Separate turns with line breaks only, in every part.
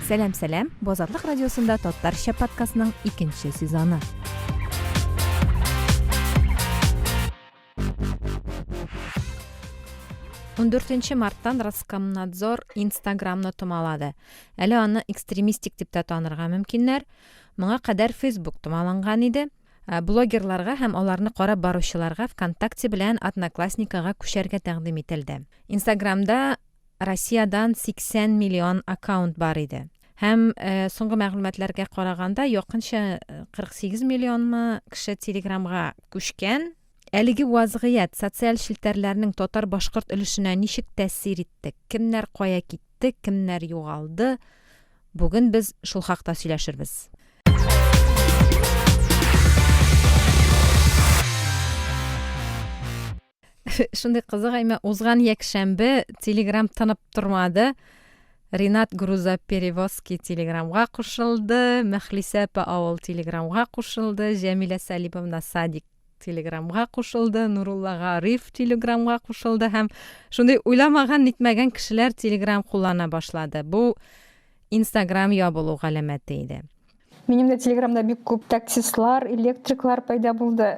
Сәлам, сәлам! Бу Азатлык радиосында татарча подкастның икенче сезоны. 14 марттан Роскомнадзор Инстаграмны томалады. Әле аны экстремистик дип тә танырга мөмкиннәр. Моңа кадәр Facebook томаланган иде. Ә, блогерларга һәм аларны карап баручыларга ВКонтакте белән Одноклассникага күчәргә тәкъдим ителде. Инстаграмда Россиядән 80 миллион аккаунт бар иде. Һәм э, соңгы мәгълүматларга караганда, якынча 48 э, миллионмы кеше Телеграмга күчкән. Әлеге вазгыять социаль челтәрләрнең татар-башкорт өлешенә ничек тәэсир итте? Кемнәр кая китте, кемнәр югалды? Бүген без шул хакта сөйләшербез. Шундый кызык әйме, узган якшәмбе Телеграм тынып тормады. Ринат Грузоперевозки Телеграмга кушылды, Мөхлисә апа авыл Телеграмга кушылды, Җәмилә Сәлимовна садик Телеграмга кушылды, Нурулла Гариф Телеграмга кушылды һәм шундый уйламаган, нитмәгән кешеләр Телеграм куллана башлады. Бу Инстаграм ябылу галәмәте иде.
Минем дә Телеграмда бик күп таксистлар, электриклар пайда булды.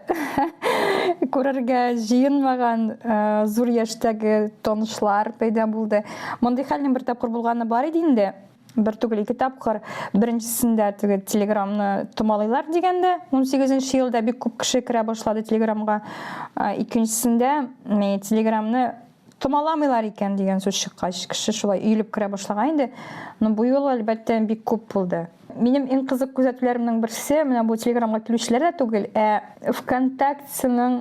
Күрергә җыенмаган э, зур яшьтәге танышлар пайда булды. Мондый хәлнең бер тапкыр булганы бар иде инде. Бер түгел, ике тапкыр. Беренчесендә теге Телеграмны томалыйлар дигәндә, 18 елда бик күп кеше керә башлады Телеграмга. Э, икенчесендә Телеграмны Томаламыйлар икән дигән сүз чыккач, кеше шулай өелеп керә башлаган инде. Но бу юлы, әлбәттә, бик күп булды. Минем иң кызык күзәтүләремнең берсе, менә бу Телеграмга килүчеләр дә түгел, ә ВКонтактеның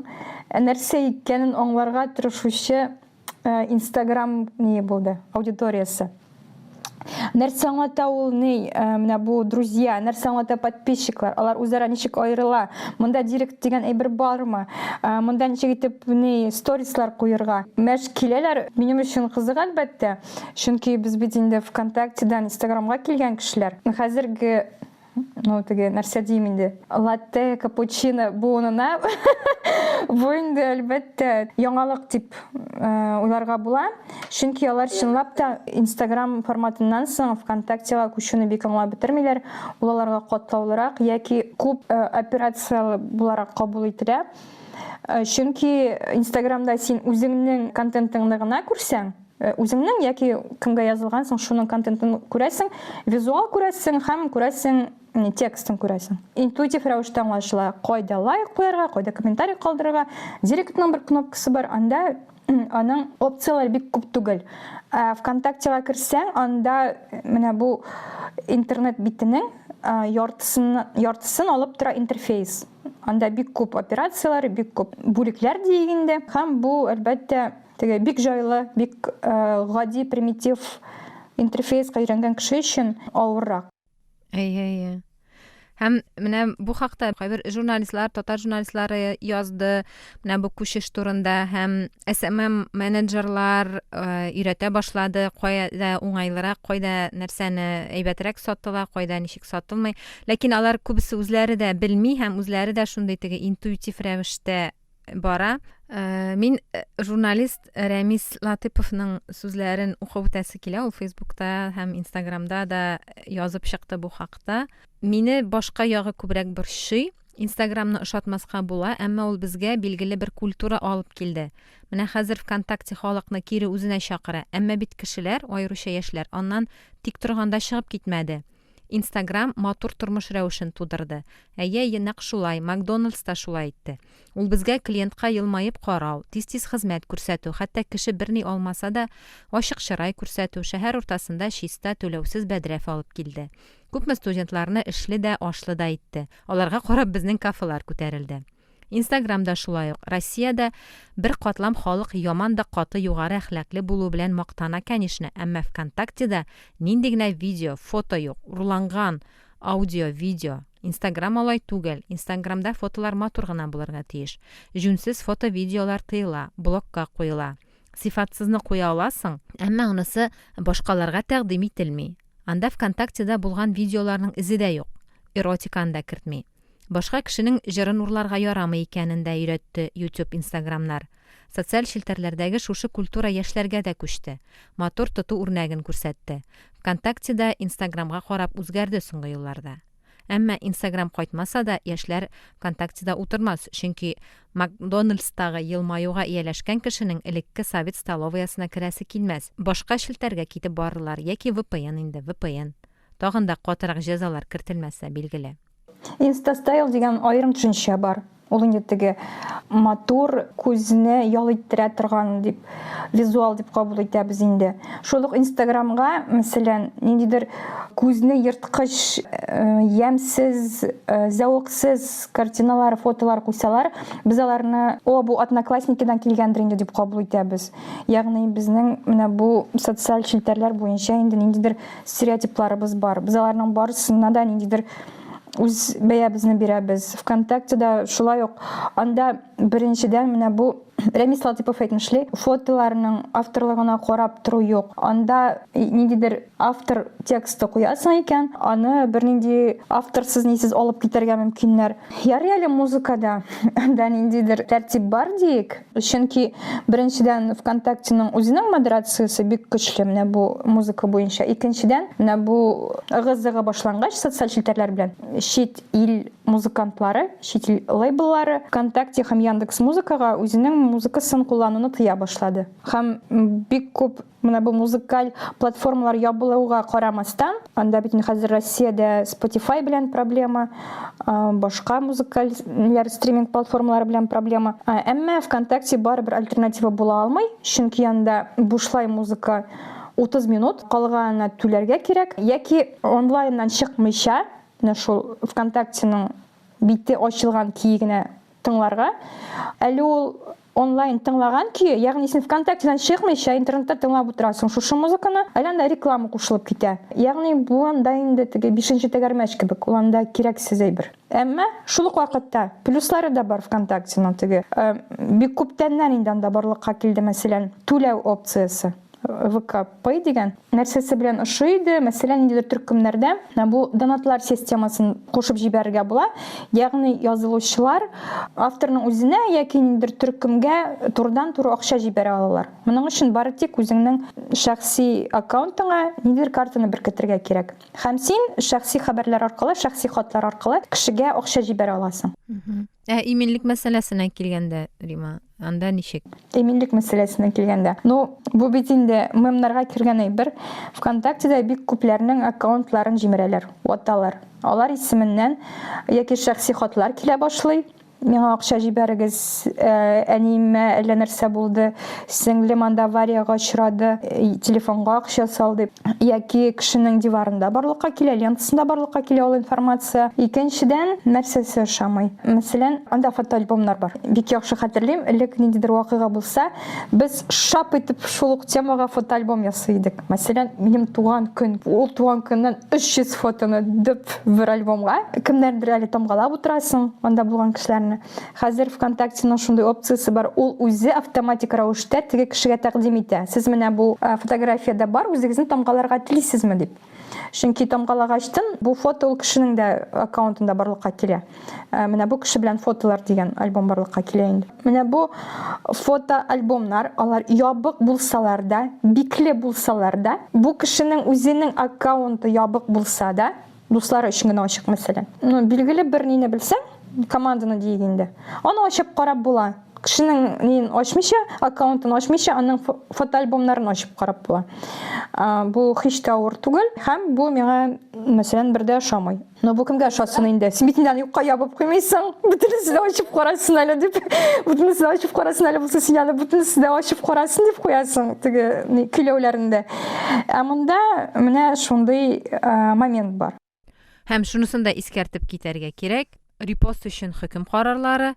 нәрсә икәнен аңларга тырышучы Инстаграм ние булды, аудиториясе. Нәрсә аңлата ул ни, э, менә бу друзья, нәрсә аңлата подписчиклар, алар үзара ничек аерыла, монда директ дигән әйбер бармы, э, монда ничек итеп ни сторислар куерга. Мәш киләләр, минем өчен кызык әлбәттә, чөнки без бит инде ВКонтактедан Инстаграмга килгән кешеләр. Хәзерге ну теге нәрсә дим инде латте капучино буынына бу инде әлбәттә яңалык дип э, уйларга була чөнки алар чынлап та инстаграм форматыннан соң вконтактега күчүне бик аңлап бетермиләр ул аларга катлаулырак яки күп э, операциялы буларак кабул ителә э, чөнки инстаграмда син үзеңнең контентыңны гына күрсәң Э, үзеңнең яки кемгә язылгансың, шуның контентын күрәсең, визуал күрәсең һәм күрәсең текстын күрәсең. Интуитив рәвештә аңлашыла, кайда лайк куярга, кайда комментарий калдырырга. Директның бер кнопкасы бар, анда аның опцияләре бик күп түгел. Ә ВКонтактега керсәң, анда менә бу интернет битенең яртысын, яртысын алып тора интерфейс. Анда бик күп операцияләр, бик күп бүлекләр диек инде. Һәм бу, әлбәттә, Теге бик җайлы, бик гади, примитив интерфейска өйрәнгән кеше өчен авыррак.
Әйе, әйе. Һәм менә бу хакта кайбер журналистлар, татар журналистлары язды, менә бу күчеш турында һәм SMM менеджерлар өйрәтә башлады, кайда уңайлырак, кайда нәрсәне әйбәтрәк сатыла, кайда ничек сатылмый. Ләкин алар күбесе үзләре дә белми һәм үзләре дә шундый теге интуитив рәвештә бара. Э, мин э, журналист Рәмис Латыповның сүзләрен укып үтәсе килә. Ул Фейсбукта һәм Инстаграмда да язып чыкты бу хакта. Мине башка ягы күбрәк борчый. Инстаграмны ошатмаска була, әмма ул безгә билгеле бер культура алып килде. Менә хәзер ВКонтакте халыкны кире үзенә чакыра, әмма бит кешеләр, аеруча яшьләр, аннан тик торганда чыгып китмәде. Инстаграм матур тормыш рәвешен тудырды. Әйе, әйе, нәкъ шулай, Макдоналдс та шулай итте. Ул безгә клиентка елмаеп карау, тиз-тиз хезмәт күрсәтү, хәтта кеше берни алмаса да, ачык чырай күрсәтү, шәһәр уртасында чиста, түләүсез бәдрәф алып килде. Күпме студентларны эшле дә, ашлы да итте. Аларга карап безнең кафелар күтәрелде. Инстаграм да шулай ук. Россиядә бер катлам халык яман да каты югары әхлаклы булуы белән мактана, кәнишне, әмма ВКонтактеда нинди генә видео, фото юк, урланган аудио, видео. Инстаграм алай түгел, инстаграмда фотолар матур гына булырга тиеш. Җүнсез фото-видеолар тыела, блокка куела. Сыйфатсызны куя аласың, әмма анысы башкаларга тәкъдим ителми. Анда ВКонтактеда булган видеоларның эзе дә юк. Эротиканы да кертми. Башка кешенең җырын урларга ярамый икәнен дә өйрәтте YouTube, Инстаграмнар. Социаль челтәрләрдәге шушы культура яшьләргә дә күчте, матур тоту үрнәген күрсәтте. ВКонтакте да Инстаграмга карап үзгәрде соңгы елларда. Әмма Инстаграм кайтмаса да, яшьләр ВКонтактеда утырмас, чөнки Макдональдстагы елмаюга ияләшкән кешенең элекке совет столоваясына керәсе килмәс, башка челтәргә китеп барырлар яки VPN инде, VPN. Тагын да катырак җәзалар кертелмәсә, билгеле.
Инстастайл дигән аерым төшенчә бар. Ул инде теге матур, күзне ял иттерә торган дип, визуал дип кабул итәбез инде. Шул ук Инстаграмга, мәсәлән, ниндидер күзне ерткыч, э, ямьсез, э, зәвыксыз картиналар, фотолар куйсалар, без аларны, о, бу Одноклассникидан килгәндер инде дип кабул итәбез. Ягъни безнең менә бу социаль челтәрләр буенча инде ниндидер стереотипларыбыз бар. Без аларның барысына да ниндидер үз бәябезне бирәбез. ВКонтактеда шулай ук анда беренчедән менә бу Рәмис Латыйпов әйтмешли, фотоларның авторлыгына карап тору юк. Анда ниндидер автор тексты куясың икән, аны бернинди авторсыз нисез алып китәргә мөмкиннәр. Ярый әле музыкада анда ниндидер тәртип бар диек. Чөнки беренчедән ВКонтактеның үзенең модерациясе бик көчле менә бу музыка буенча. Икенчедән, менә бу ыгы-зыгы башлангач социаль челтәрләр белән чит ил музыкантлары, чит ил лейбллары ВКонтакте һәм Яндекс Музыкага үзенең музыкасын куллануны тыя башлады. Һәм бик күп Менә бу музыкаль платформалар ябылуга карамастан, анда бит инде хәзер Россиядә Spotify белән проблема, башка музыкаль стриминг платформалары белән проблема. Әмма ВКонтакте барыбер альтернатива була алмый, чөнки анда бушлай музыка 30 минут, калганына түләргә кирәк, яки онлайннан чыкмыйча, менә шул ВКонтактеның бите ачылган көе генә тыңларга. Әле ул онлайн тыңлаган көе, ягъни син ВКонтактедан чыкмыйча интернетта тыңлап утырасың шушы музыканы, әле анда реклама кушылып китә. Ягъни бу анда инде теге бишенче тәгәрмәч кебек, ул анда кирәксез әйбер. Әмма шул ук вакытта плюслары да бар ВКонтактеның теге. Бик күптәннән инде анда барлыкка килде, мәсәлән, түләү опциясе. ВК Pay дигән нәрсәсе белән ошый иде. Мәсәлән, ниндидер төркемнәрдә бу донатлар системасын кушып җибәрергә була. Ягъни язылучылар авторның үзенә яки ниндидер төркемгә турыдан-туры акча җибәрә алалар. Моның өчен бары тик үзеңнең шәхси аккаунтыңа ниндидер картаны беркетергә кирәк. Һәм син шәхси хәбәрләр аркылы, шәхси хатлар аркылы кешегә акча җибәрә аласың.
Ә иминлек мәсьәләсенә килгәндә, Рима, анда ничек?
Иминлек мәсьәләсенә килгәндә. Ну, бу бит инде мемнарга кергән әйбер. ВКонтактеда бик күпләрнең аккаунтларын җимерәләр, ваталар. Алар исеменнән яки шәхси хатлар килә башлый. Миңа акча җибәрегез, э, әниемә әллә нәрсә булды, сеңлем анда авариягә очрады, э, телефонга акча сал дип. Яки кешенең диварында барлыкка килә, лентасында барлыкка килә ул информация. Икенчедән, нәрсәсе ошамый? Мәсәлән, анда фотоальбомнар бар. Бик яхшы хәтерлим, элек ниндидер вакыйга булса, без шап итеп шул ук темага фотоальбом ясый идек. Мәсәлән, минем туган көн, ул туган көннән 300 фотоны дөп бер альбомга. Кемнәрдер әле тамгалап утырасың, анда булган кешеләрне. Хәзер ВКонтактеның шундый опциясе бар, ул үзе автоматик рәвештә теге кешегә тәкъдим итә. Сез менә бу фотографиядә бар, үзегезне тамгаларга телисезме дип. Чөнки тамгалагачтын бу фото ул кешенең дә аккаунтында барлыкка килә. Менә бу кеше белән фотолар дигән альбом барлыкка килә инде. Менә бу фотоальбомнар, алар ябык булсалар да, бикле булсалар да, бу кешенең үзенең аккаунты ябык булса да, дуслары өчен генә ачык мәсәлән. Ну, билгеле бер нине белсәң, команданы диек инде. Аны ачып карап була. Кешенең ниен ачмыйча, аккаунтын ачмыйча, аның фотоальбомнарын ачып карап була. Бу һич тә авыр түгел һәм бу миңа, мәсәлән, бер дә ошамый. Но бу кемгә ошасын инде? Син бит инде аны юкка ябып куймыйсың. Бөтенесе дә ачып карасын әле дип. Бөтенесе дә ачып карасын әле булса син аны бөтенесе дә ачып карасын дип куясың теге көйләүләрендә. Ә монда менә шундый момент бар.
Һәм шунысын да искәртеп китәргә кирәк, репост өчен хөкем карарлары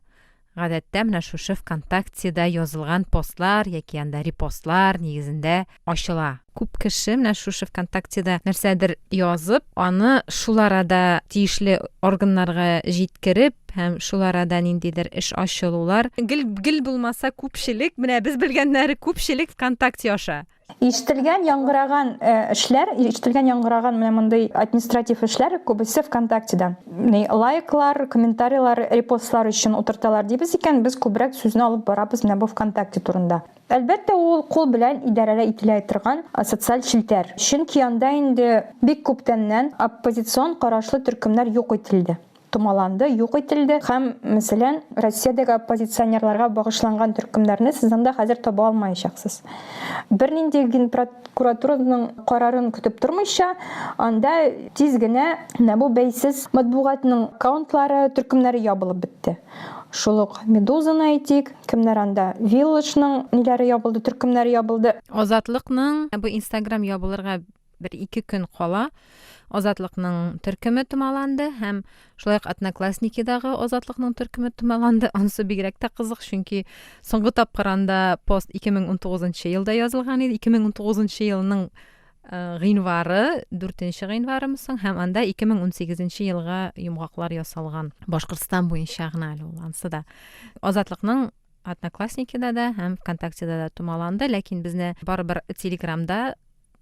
гадәттә менә шушы ВКонтактеда язылган постлар яки анда репостлар нигезендә ачыла. Күп кеше менә шушы ВКонтактеда нәрсәдер язып, аны шул арада тиешле органнарга җиткереп һәм шул арада ниндидер эш ачылулар. Гел, гел булмаса күпчелек, менә без белгәннәре күпчелек ВКонтакте аша.
Ишетелгән, яңгыраган эшләр, ишетелгән, яңгыраган менә мондый административ эшләр күбесе ВКонтактеда. Ни лайклар, комментарийлар, репостлар өчен утырталар дибез икән, без күбрәк сүзне алып барабыз менә бу ВКонтакте турында. Әлбәттә, ул кул белән идарә ителә торган социаль челтәр. Чөнки анда инде бик күптәннән оппозицион карашлы төркемнәр юк ителде. Томаланды, юк ителде һәм, мәсәлән, Россиядәге оппозиционерларга багышланган төркемнәрне сез анда хәзер таба алмаячаксыз. Бернинди Генпрокуратураның карарын көтеп тормыйча, анда тиз генә менә бу бәйсез матбугатның аккаунтлары, төркемнәре ябылып бетте. Шул ук Медузаны әйтик, кемнәр анда, Виллэджның ниләре ябылды, төркемнәре ябылды.
Азатлыкның бу Инстаграм ябылырга бер-ике көн кала Азатлыкның төркеме томаланды һәм шулай ук Одноклассникидагы Азатлыкның төркеме томаланды. Анысы бигрәк тә кызык, чөнки соңгы тапкыр анда пост 2019 елда язылган иде. 2019 елның э, гыйнвары, 4 гыйнварымы соң, һәм анда 2018 елга йомгаклар ясалган. Башкортстан буенча гына әле ул анысы да. Азатлыкның Одноклассникида да һәм ВКонтактеда да томаланды, ләкин безне барыбер Телеграмда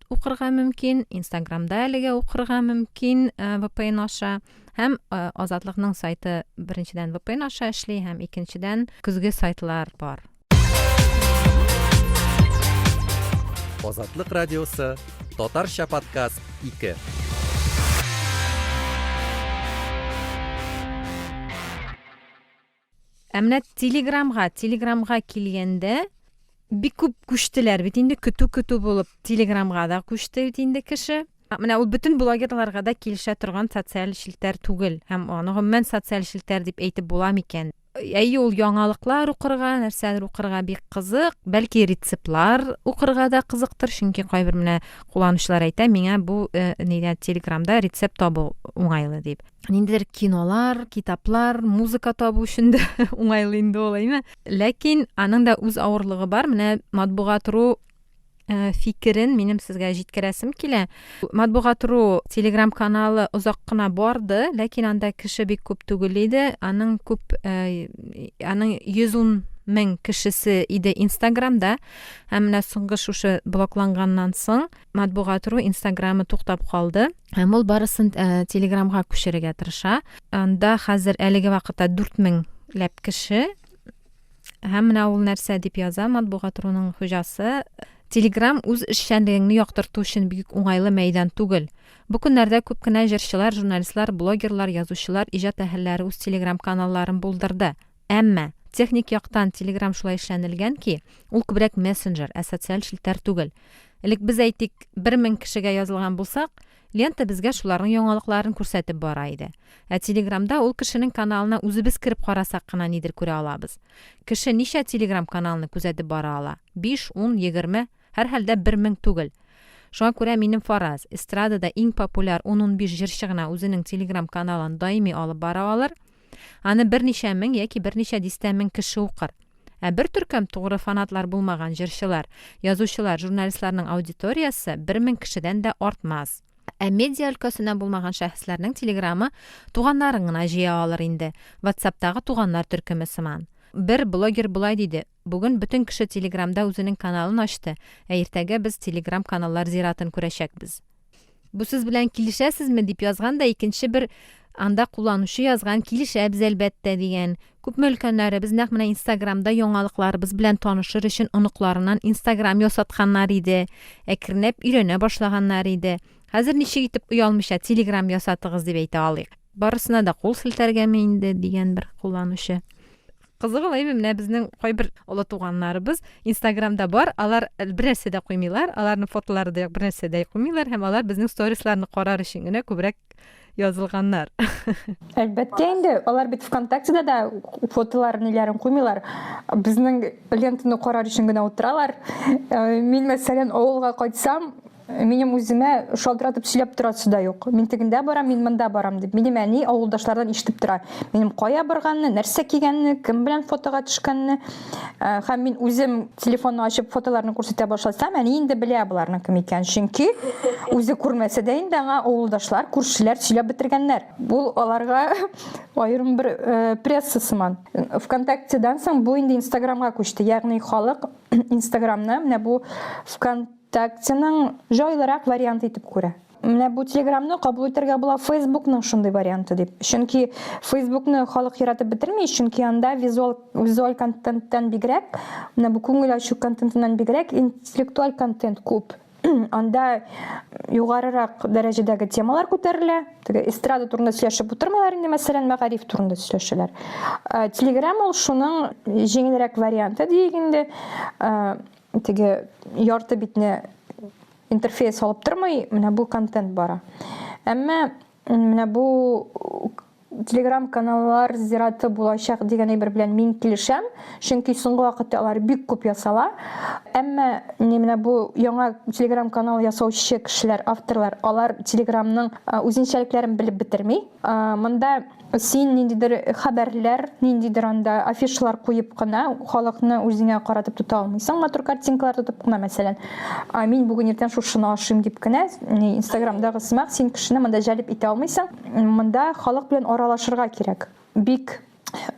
укырга мөмкин, Инстаграмда әлегә укырга мөмкин э, VPN аша. Һәм э, Азатлыкның сайты беренчедән VPN аша эшли һәм икенчедән көзге сайтлар бар.
Азатлык радиосы татарча подкаст 2.
Ә менә Телеграмга, Телеграмга килгәндә, бик күп күчтеләр бит инде, көтү-көтү булып Телеграмга да күчте бит инде кеше. Менә ул бөтен блогерларга да килешә торган социаль челтәр түгел. Һәм аны гомумән социаль челтәр дип әйтеп була микән? Әйе, ул яңалыклар укырга, нәрсәдер укырга бик кызык. Бәлки рецептлар укырга да кызыктыр, чөнки кайбер менә кулланучылар әйтә, миңа бу э, нидә Телеграмда рецепт табу уңайлы дип. Ниндидер кинолар, китаплар, музыка табу өчен дә уңайлы инде ул, әйме? Ләкин аның да үз авырлыгы бар. Менә Матбугат.ру э, фикерен минем сезгә җиткерәсем килә. Матбугат.ру телеграм каналы озак кына барды, ләкин анда кеше бик күп түгел иде. Аның күп э, аның 110 мең кешесе иде Инстаграмда. Һәм менә соңгы шушы блокланганнан соң Матбугат.ру Инстаграмы туктап калды. Һәм ул барысын э, Телеграмга күчерергә тырыша. Анда хәзер әлеге вакытта 4000 ләп кеше. Һәм менә ул нәрсә дип яза Матбугат.руның хуҗасы. Телеграм үз эшчәнлегеңне яктырту өчен бик уңайлы мәйдан түгел. Бу көннәрдә күп кенә җырчылар, журналистлар, блогерлар, язучылар, иҗат әһелләре үз Телеграм каналларын булдырды. Әмма, техник яктан Telegram шулай эшләнелгән ки, ул күбрәк мессенджер, ә социаль челтәр түгел. Элек без, әйтик, 1000 кешегә язылган булсак, лента безгә шуларның яңалыкларын күрсәтеп бара иде. Ә Телеграмда ул кешенең каналына үзебез кереп карасак кына нидер күрә алабыз. Кеше ничә Телеграм каналны күзәтеп бара ала? Биш, ун, 20? Һәрхәлдә 1000 түгел. Шуңа күрә минем фараз, эстрадада иң популяр ун-унбиш җырчы гына үзенең Телеграм каналын даими алып бара алыр. Аны берничә мең яки берничә дистә мең кеше укыр. Ә бер төркем тугры фанатлар булмаган җырчылар, язучылар, журналистларның аудиториясе 1000 кешедән дә артмас. Ә медиа өлкәсеннән булмаган шәхесләрнең телеграмы туганнарын гына җыя алыр инде, ватсаптагы туганнар төркеме сыман. Бер блогер болай диде, Бүген бөтен кеше телеграмда үзенең каналын ачты, ә иртәгә без телеграм-каналлар зиратын күрәчәкбез. Бу сүз белән килешәсезме дип язган да икенче бер анда кулланучы язган, килешәбез әлбәттә дигән. Күпме өлкәннәребез нәкъ менә Инстаграмда яңалыкларыбыз белән танышыр өчен оныкларыннан Инстаграм ясатканнар иде, әкренләп өйрәнә башлаганнар иде. Хәзер ничек итеп оялмыйча Телеграм ясатыгыз дип әйтә алыйк? Барысына да кул селтәргәме инде дигән бер кулланучы. Кызык ул, әйме, менә безнең кайбер олы туганнарыбыз Инстаграмда бар, алар бер нәрсә дә куймыйлар, аларның фотолары да юк, бер нәрсә дә куймыйлар һәм алар безнең сторисларны карар өчен генә күбрәк язылганнар.
Әлбәттә инде, алар бит ВКонтактеда да фотоларын, ниләрен куймыйлар. Безнең лентаны карар өчен генә утыралар. Э, мин, мәсәлән, авылга кайтсам, Минем үземә шалтыратып сөйләп торасы да юк. Мин тегендә барам, мин монда барам дип. Минем әни авылдашлардан ишетеп тора. Минем кая барганны, нәрсә кигәнне, кем белән фотога төшкәнне. Э, һәм мин үзем телефонны ачып фотоларны күрсәтә башласам, әни инде белә боларның кем икән. Чөнки үзе күрмәсә дә инде аңа авылдашлар, күршеләр сөйләп бетергәннәр. Бу аларга аерым бер э, пресса сыман. ВКонтактедан соң бу инде Инстаграмга күчте. Ягъни халык Инстаграмны менә бу ВКонтакте. ВКонтактеның җайлырак варианты итеп күрә. Менә бу Телеграмны кабул итәргә була Фейсбукның шундый варианты дип. Чөнки Фейсбукны халык яратып бетерми, чөнки анда визуал визуаль контенттан бигрәк, менә бу күңел ачу контентыннан бигрәк интеллектуаль контент күп. Анда югарырак дәрәҗәдәге темалар күтәрелә. Теге эстрада турында сөйләшеп утырмыйлар инде, мәсәлән, мәгариф турында сөйләшәләр. Э, Телеграм ул шуның җиңелрәк варианты диек инде. Э, теге ярты битне интерфейс алып тормый, менә бу контент бара. Әмма менә бу Телеграм каналлар зираты булачак дигән әйбер белән мин килешәм, чөнки соңгы вакытта алар бик күп ясала. Әмма менә бу яңа Телеграм канал ясаучы кешеләр, авторлар, алар Телеграмның үзенчәлекләрен белеп бетерми. Монда Син ниндидер хәбәрләр, ниндидер анда афишалар куеп кына халыкны үзеңә каратып тота алмыйсың. Матур картинкалар тотып кына, мәсәлән, мин бүген иртән шушыны ашыйм дип кенә, Инстаграмдагы сымак син кешене монда җәлеп итә алмыйсың. Монда халык белән аралашырга кирәк. Бик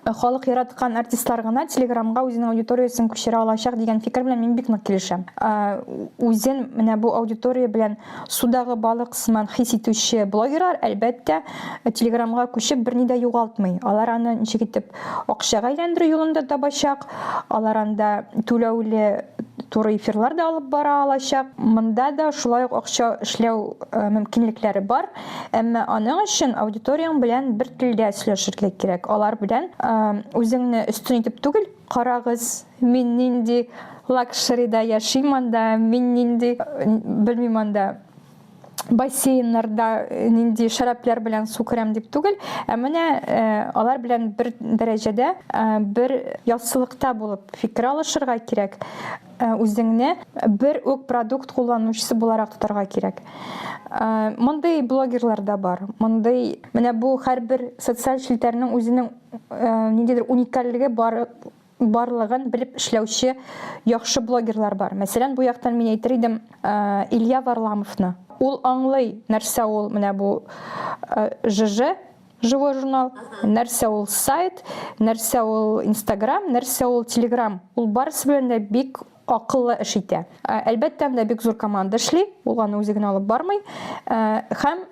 халык яраткан артистлар гына Телеграмга үзенең аудиториясен күчерә алачак дигән фикер белән мин бик нык килешәм. Үзен менә бу аудитория белән Судагы балык сыман хис итүче блогерлар, әлбәттә, Телеграмга күчеп берни дә югалтмый. Алар аны ничек итеп акчага әйләндерү юлын да табачак, алар анда түләүле туры эфирлар да алып бара алачак. Монда да шулай ук акча эшләү э, мөмкинлекләре бар, әмма аның өчен аудиторияң белән бер телдә сөйләшергә кирәк. Алар белән э, үзеңне өстен итеп түгел, карагыз, Мин нинди лакшерида яшим анда, мин нинди, белмим анда, бассейннарда нинди шәрабләр белән су керәм дип түгел, ә менә алар белән бер дәрәҗәдә, бер яссылыкта булып фикер алышырга кирәк, үзеңне бер үк продукт кулланучысы буларак тотарга кирәк. Мондый блогерлар да бар. Мондый, менә бу һәрбер социаль челтәрнең үзенең ниндидер уникальлеге бар барлыгын белеп эшләүче яхшы блогерлар бар. Мәсәлән, бу яктан мин әйтер идем Илья Варламовны. Ул аңлый, нәрсә ул менә бу ЖЖ, живой журнал, нәрсә ул сайт, нәрсә ул Инстаграм, нәрсә ул Телеграм. Ул барысы белән дә бик акыллы эш итә. Әлбәттә, анда бик зур команда эшли, ул аны үзе генә алып бармый. Һәм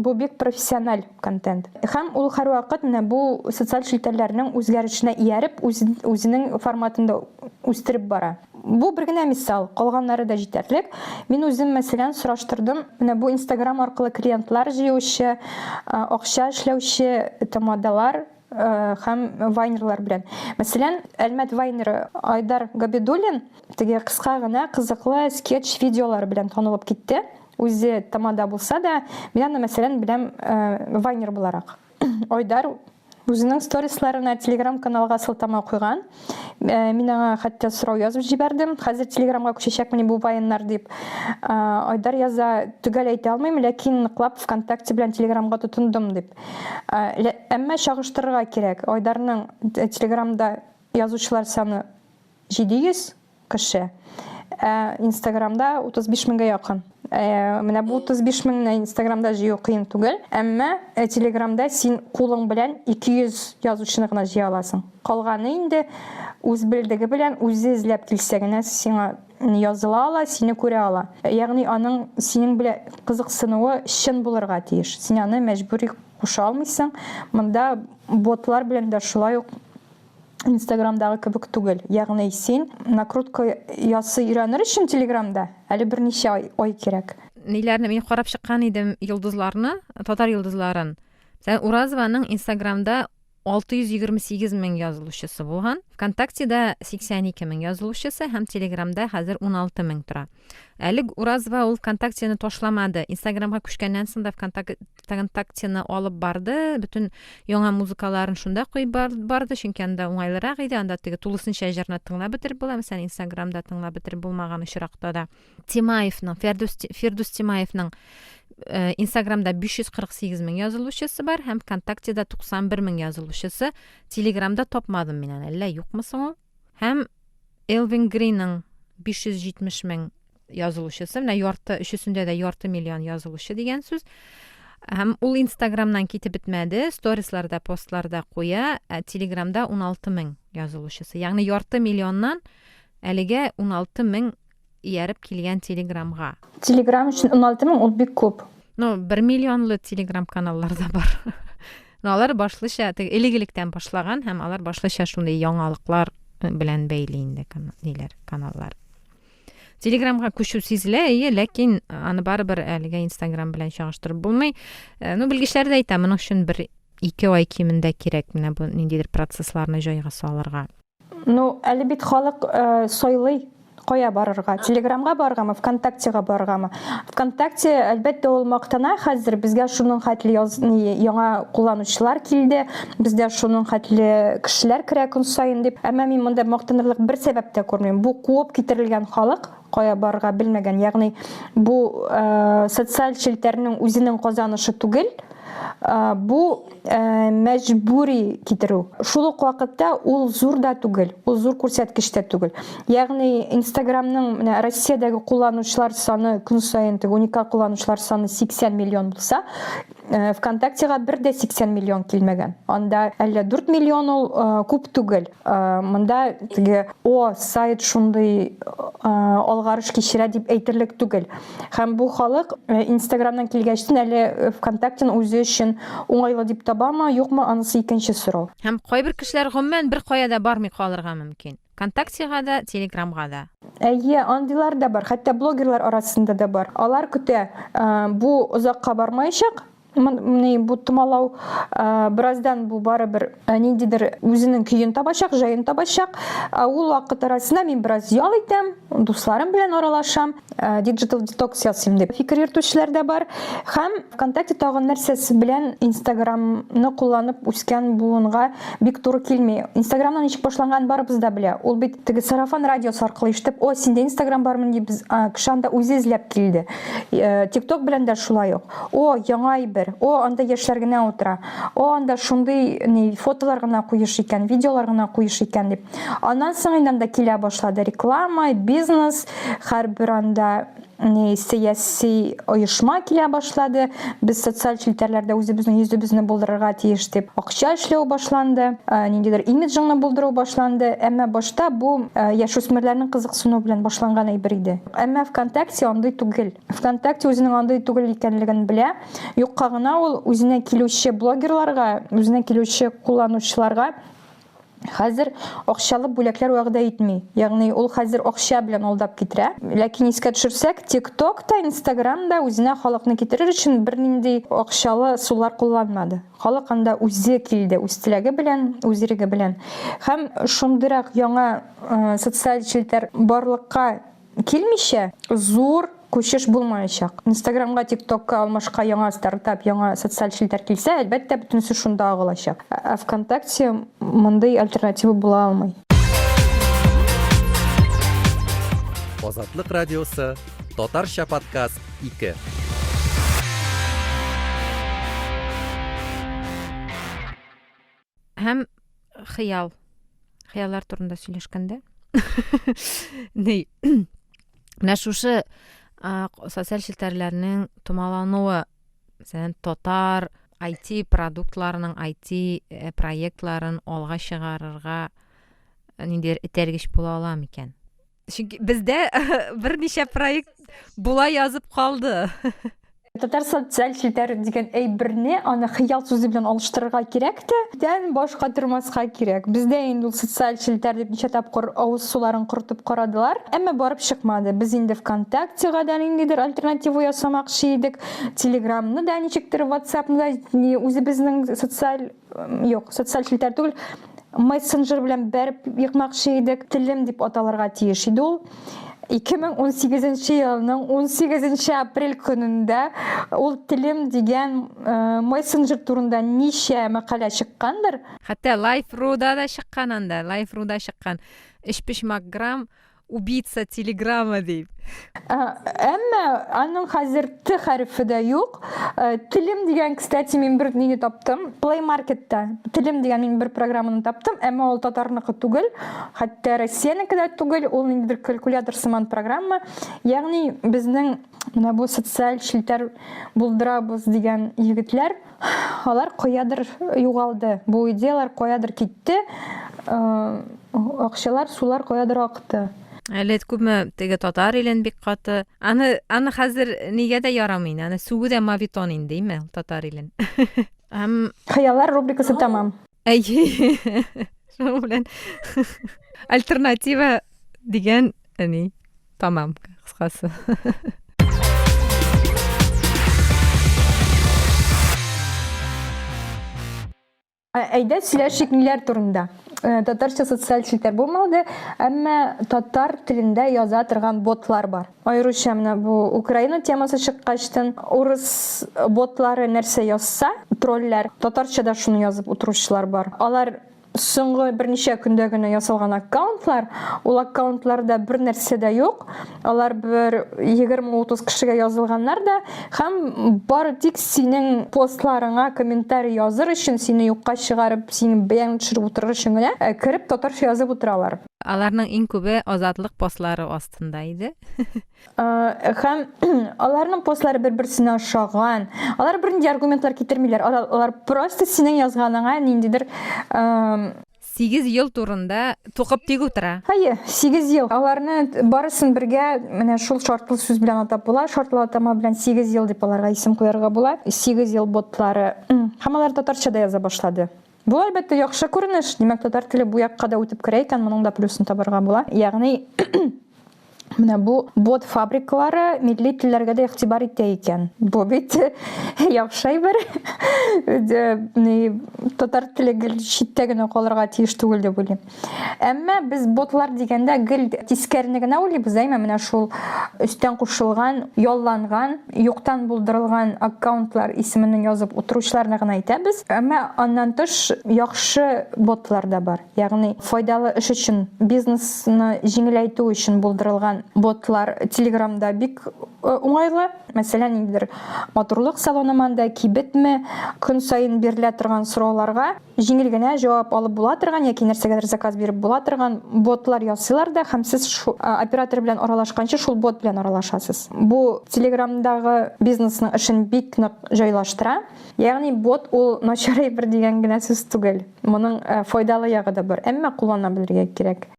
бу бик профессиональ контент. Һәм ул һәрвакыт менә бу социаль челтәрләрнең үзгәрешенә ияреп, үз, үзенең форматында үстереп бара. Бу бер генә мисал, калганнары да җитәрлек. Мин үзем, мәсәлән, сораштырдым, менә бу Инстаграм аркылы клиентлар җыючы, акча эшләүче тамадалар һәм вайнерлар белән. Мәсәлән, Әлмәт вайнеры Айдар Габидуллин теге кыска гына кызыклы скетч видеолары белән танылып китте. Үзе тамада булса да, мин аны, мәсәлән, беләм вайнер буларак. Айдар үзенең сторисларына телеграм-каналга сылтама куйган. Мин аңа хәтта сорау язып җибәрдем. Хәзер телеграмга күчәчәкмени бу вайннар дип. Айдар яза, төгәл әйтә алмыйм, ләкин ныклап ВКонтакте белән телеграмга тотындым дип. Әмма чагыштырырга кирәк. Айдарның телеграмда язучылар саны 700 кеше. Ә Инстаграмда 35 меңгә якын. Ә, менә бу 35 меңне Инстаграмда җыю кыен түгел, әмма э, Телеграмда син кулың белән 200 язучыны гына җыя аласың. Калганы инде үз белдеге белән үзе эзләп килсә генә сиңа языла ала, сине күрә ала. Ягъни аның синең белән кызыксынуы чын булырга тиеш. Син аны мәҗбүри куша алмыйсың. Монда ботлар белән дә шулай ук Инстаграмдагы кебек түгел. Ягъни син накрутка ясый өйрәнер өчен Телеграмда әле берничә ай, ай кирәк.
Ниләрне мин карап чыккан идем йолдызларны, татар йолдызларын. Мәсәлән, Уразованың Инстаграмда 628 мең язылучысы булган. ВКонтактеда 82 мең язылучысы һәм Телеграмда хәзер 16 мең тора. Әле Уразова ул ВКонтактены ташламады. Инстаграмга күчкәннән соң да ВКонтактены алып барды, бөтен яңа музыкаларын шунда куеп барды, чөнки анда уңайлырак иде, анда теге тулысынча җырны тыңлап бетереп була, мәсәлән, Инстаграмда тыңлап бетереп булмаган очракта да. Тимаевның, Фәрдүс, Фирдүс Тимаевның э, Инстаграмда 548 мең язылучысы бар һәм ВКонтактеда 91 мең язылучысы. Телеграмда тапмадым мин аны, әллә юкмы соң ул? Һәм Элвин Гринның 570 мең язылучысы, менә ярты, өчесендә дә ярты миллион язылучы дигән сүз. Һәм ул Инстаграмнан китеп бетмәде, сторисларда, постларда куя, ә Телеграмда 16 мең язылучысы. Ягъни ярты миллионнан әлегә 16 мең ияреп килгән Телеграмга.
Телеграм өчен 16 мең ул бик күп.
Ну, 1 миллионлы Телеграм каналлар да бар. Но алар башлыча теге элек-электән башлаган һәм алар башлыча шундый яңалыклар э, белән бәйле инде ниләр, каналлар. Телеграмга күчү сизелә, әйе, ләкин аны барыбер әлегә Инстаграм белән чагыштырып булмый. Э, ну, белгечләр дә әйтә, моның өчен бер ике ай кимендә кирәк менә бу ниндидер процессларны җайга салырга.
Ну, әле бит халык э, сайлый кая барырга? Телеграмга барыргамы, ВКонтактега барыргамы? ВКонтакте, әлбәттә, ул мактана хәзер, безгә шуның хәтле яз, яңа кулланучылар килде, бездә шуның хәтле кешеләр керә көн саен дип. Әмма мин монда мактанырлык бер сәбәп тә күрмим. Бу куып китерелгән халык, кая барырга белмәгән, ягъни бу э, социаль челтәрнең үзенең казанышы түгел, э, бу э, мәҗбүри китерү. Шул ук вакытта ул зур да түгел, ул зур күрсәткеч тә түгел. Ягъни Инстаграмның менә Россиядәге кулланучылар саны көн саен теге уникаль кулланучылар саны 80 миллион булса, э, ВКонтактега бер дә 80 миллион килмәгән. Анда әллә 4 миллион ул э, күп түгел. Э, монда теге о сайт шундый алгарыш кичерә дип әйтерлек түгел. Һәм бу халык Инстаграмнан килгәчтен әле ВКонтактен үзе өчен уңайлы дип табамы, юкмы, анысы икенче сорау.
Һәм кайбер кешеләр гомумән бер кая да бармый калырга мөмкин. ВКонтактега да, Телеграмга да.
Әйе, андыйлар да бар, хәтта блогерлар арасында да бар. Алар көтә, бу озакка бармаячак, ни бу томалау, бераздан бу барыбер ниндидер үзенең көен табачак, җаен табачак. Ул вакыт арасында мин бераз ял итәм, дусларым белән аралашам, диджитал детокс ясыйм дип фикер йөртүчеләр дә бар. Һәм ВКонтакте тагын нәрсәсе белән Инстаграмны кулланып үскән буынга бик туры килми. Инстаграмның ничек башланганын барыбыз да белә. Ул бит теге сарафан радиосы аркылы ишетеп, о, синдә Инстаграм бармыни, дип, кеше анда үзе эзләп килде. ТикТок белән дә шулай ук. О, яңа әйбер. О, анда яшьләр генә утыра. О, анда шундый ни фотолар гына куеш икән, видеолар гына куеш икән дип. Аннан соң инде анда килә башлады реклама, бизнес, һәрбер анда ни сәяси оешма килә башлады. Без социаль челтәрләрдә үзебезнең йөзебезне булдырырга тиеш дип акча эшләү башланды, ниндидер имиджыңны булдыру башланды. Әмма башта бу яшүсмерләрнең кызыксынуы белән башланган әйбер иде. Әмма ВКонтакте андый түгел. ВКонтакте үзенең андый түгел икәнлеген белә. Юкка гына ул үзенә килүче блогерларга, үзенә килүче кулланучыларга хәзер акчалы бүләкләр вәгъдә итми. Ягъни ул хәзер акча белән алдап китерә. Ләкин искә төшерсәк, TikTok та, Instagram да үзенә халыкны китерер өчен бернинди акчалы ысуллар кулланмады. Халык анда үзе килде, үз теләге белән, үз иреге белән. Һәм шундыйрак яңа э, социаль челтәр барлыкка Килмичә, зур күчеш булмаячак. Инстаграмга, ТикТокка алмашка яңа стартап, яңа социаль челтәр килсә, әлбәттә, бөтенесе шунда агылачак. Ә ВКонтакте мондый альтернатива була алмый.
Азатлык радиосы, татарча подкаст 2.
Һәм хыял. Хыяллар турында сөйләшкәндә. Ни, менә шушы социаль челтәрләрнең томалануы, мәсәлән, татар IT продуктларының, IT э, проектларын алга чыгарырга ниндидер этәргеч була ала микән? Чөнки бездә берничә проект була язып калды.
Татар социаль челтәр дигән әйберне аны хыял сүзе белән алыштырырга кирәк тә, тән башка тормаска кирәк. Бездә инде ул социаль челтәр дип ничә тапкыр авыз суларын корытып карадылар, әмма барып чыкмады. Без инде ВКонтактега да ниндидер альтернатива ясамакчы идек, Телеграмны да ничектер, WhatsAppны да үзебезнең социаль Юк, социаль челтәр түгел, мессенджер белән бәреп екмакчы идек. Телем дип аталырга тиеш иде ул. 2018 елның 18 апрель көнендә ул телем дигән э, мессенджер турында ничә мәкалә чыккандыр.
Хәтта Life.ru-да да чыккан анда, Life.ru-да чыккан. Өчпочмак грамм убийца телеграмма дип.
Әмма аның хәзер Т хәрефе дә юк. Телем дигән, кстати, мин бер нине таптым. Play Marketта Телем дигән мин бер программаны таптым, әмма ул татарныкы түгел, хәтта Россиянеке дә түгел, ул ниндидер калькулятор сыман программа. Ягъни безнең менә бу социаль челтәр булдырабыз дигән егетләр Алар каядыр югалды. Бу идеялар каядыр китте. Э, акчалар, сулар каядыр акты.
Әле күпме теге татар илен бик каты. Аны аны хәзер нигә дә ярамый инде. Аны сүгү дә мавитон инде, име, татар илен.
Һәм Хыяллар рубрикасы тәмам.
Әйе. Шуның белән альтернатива дигән әни тамам кыскасы.
Әйдә сөйләшик ниләр турында. Э, татарча социаль челтәр булмады, әмма татар телендә яза торган ботлар бар. Аеруча менә бу Украина темасы чыккачтын урыс ботлары нәрсә язса, тролләр, татарча да шуны язып утыручылар бар. Алар соңгы берничә көндә генә ясалган аккаунтлар, ул аккаунтларда бер нәрсә дә юк. Алар бер 20-30 кешегә язылганнар да һәм бары тик синең постларыңа комментарий языр өчен, сине юкка чыгарып, синең бәяңне төшереп утырыр өчен генә э, кереп татарча язып утыралар.
Аларның иң күбе Азатлык постлары астында иде.
Э, һәм аларның постлары бер-берсенә ошаган. Алар бернинди аргументлар китермиләр. Алар, алар просто синең язганыңа ниндидер э,
8 ел турында тукып тик утыра.
Әйе, 8 ел. Аларны барысын бергә менә шул шартлы сүз белән атап була. Шартлы атама белән 8 ел дип аларга исем куярга була. 8 ел ботлары. Һәм алар татарча да яза башлады. Бу, әлбәттә, яхшы күренеш. Димәк, татар теле бу якка да үтеп керә икән, моның да плюсын табарга була. Ягъни менә бу бот фабрикалары милли телләргә дә игътибар итә икән. Бу бит яхшы әйбер. Татар теле гел читтә генә калырга тиеш түгел дип уйлыйм. Әмма без ботлар дигәндә гел тискәрене генә уйлыйбыз, әйме? Менә шул өстән кушылган, ялланган, юктан булдырылган аккаунтлар исеменнән язып утыручыларны гына әйтәбез. Әмма аннан тыш яхшы ботлар да бар. Ягъни файдалы эш өчен, бизнесны җиңеләйтү өчен булдырылган ботлар Телеграмда бик э, уңайлы. Мәсәлән, ниндидер матурлык салонымы анда, кибетме, көн саен бирелә торган сорауларга җиңел генә җавап алып була торган яки нәрсәгәдер заказ биреп була торган ботлар ясыйлар да һәм сез шу оператор белән аралашканчы шул бот белән аралашасыз. Бу Телеграмдагы бизнесның эшен бик нык җайлаштыра. Ягъни бот ул начар әйбер дигән генә сүз түгел. Моның файдалы ягы да бар, әмма куллана белергә кирәк.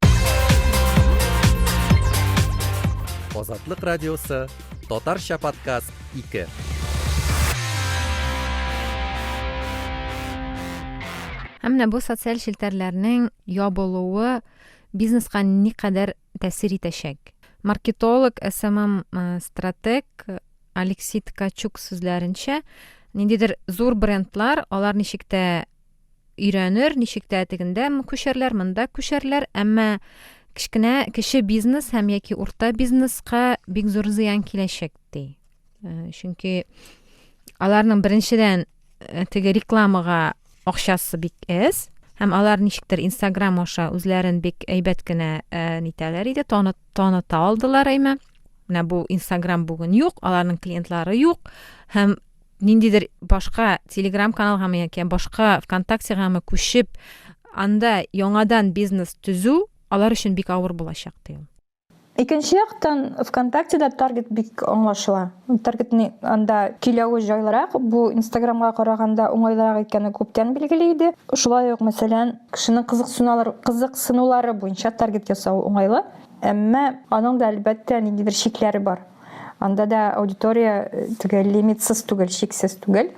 Азатлык радиосы, татарча подкаст 2.
Һәм менә бу социаль челтәрләрнең ябылуы бизнеска никадәр тәэсир итәчәк. Маркетолог, SMM э, стратег Алексей Ткачук сүзләренчә, ниндидер зур брендлар, алар ничек тә өйрәнер, ничек тә тегендә күчәрләр, монда күчәрләр, әмма кечкенә кече бизнес һәм яки урта бизнеска бик зур зыян киләчәк ди. Э, чөнки аларның беренчедән э, теге рекламага акчасы бик әз һәм алар ничектер Инстаграм аша үзләрен бик әйбәт кенә э, нитәләр иде, таныта алдылар әйме. Менә бу Инстаграм бүген юк, аларның клиентлары юк һәм ниндидер башка Телеграм каналгамы яки башка ВКонтактегамы күчеп, анда яңадан бизнес төзү алар өчен бик авыр булачак ди ул.
Икенче яктан, ВКонтактеда таргет бик аңлашыла. Таргетны анда көйләве җайлырак, бу Инстаграмга караганда уңайлырак икәне күптән билгеле иде. Шулай ук, мәсәлән, кешенең кызыксынулары, кызыксынулары буенча таргет ясау уңайлы. Әмма аның да, әлбәттә, ниндидер чикләре бар. Анда да аудитория э, теге лимитсыз түгел, чиксез түгел.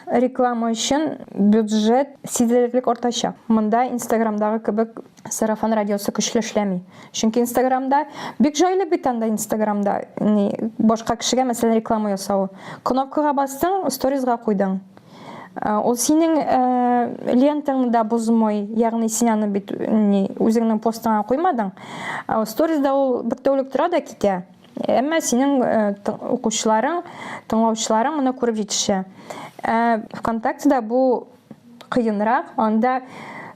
Реклама өчен бюджет сизелерлек артачак. Монда Инстаграмдагы кебек сарафан радиосы көчле эшләми. Чөнки Инстаграмда бик җайлы бит анда Инстаграмда ни башка кешегә мәсәлән реклама ясау. Кнопкага бастың, сторизга куйдың. Э, ул синең э, лентаңны да бозмый, ягъни син аны бит ни үзеңнең постыңа куймадың. Э, сторизда ул бер тәүлек тора да китә. Әмма синең укучыларың, тыңлаучыларың моны күреп җитешә. Ә ВКонтактеда бу кыенрак, анда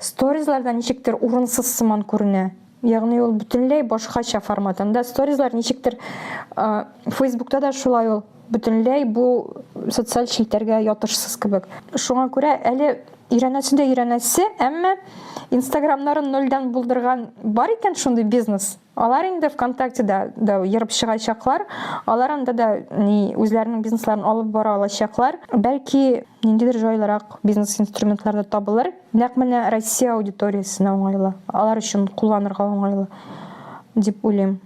сторизларда ничектер урынсыз сыман күренә. Ягъни ул бөтенләй башкача формат. Анда сторизлар ничектер Фейсбукта да шулай ул. Бөтенләй бу социаль челтәргә ятышсыз кебек. Шуңа күрә әле өйрәнәсе дә өйрәнәсе, әмма Инстаграмнарын нольдән булдырган бар икән шундый бизнес. Алар инде ВКонтактеда да ерып чыгачаклар. Алар анда да ни үзләренең бизнесларын алып бара алачаклар. Бәлки ниндидер җайлырак бизнес инструментлар да табылыр. Нәкъ менә Россия аудиториясенә уңайлы, алар өчен кулланырга уңайлы дип уйлыйм.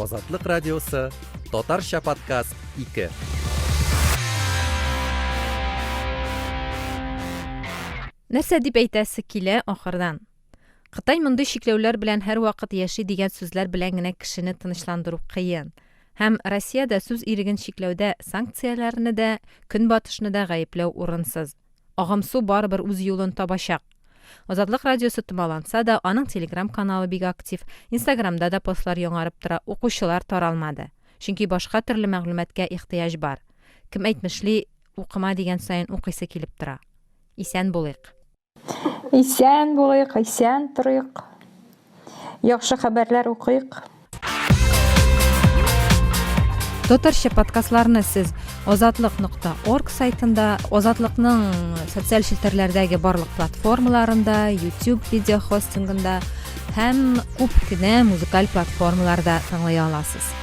Азатлык радиосы, татарча подкаст 2.
Нәрсә дип әйтәсе килә ахырдан? Кытай мондый чикләүләр белән һәрвакыт яши дигән сүзләр белән генә кешене тынычландыру кыен. Һәм Россиядә сүз иреген чикләүдә санкцияләрне дә, Көнбатышны да гаепләү урынсыз. Агымсу барыбер үз юлын табачак. Азатлык радиосы томаланса да, аның Телеграм каналы бик актив, Инстаграмда да постлар яңарып тора, укучылар таралмады. Чөнки башка төрле мәгълүматка ихтыяҗ бар. Кем әйтмешли, укыма дигән саен укыйсы килеп тора. Исән булыйк!
Исән булыйк, исән торыйк. Яхшы хәбәрләр укыйк.
Татарча подкастларны сез азатлык.орг сайтында, Азатлыкның социаль челтәрләрдәге барлык платформаларында, YouTube видеохостингында һәм күп кенә музыкаль платформаларда тыңлый аласыз.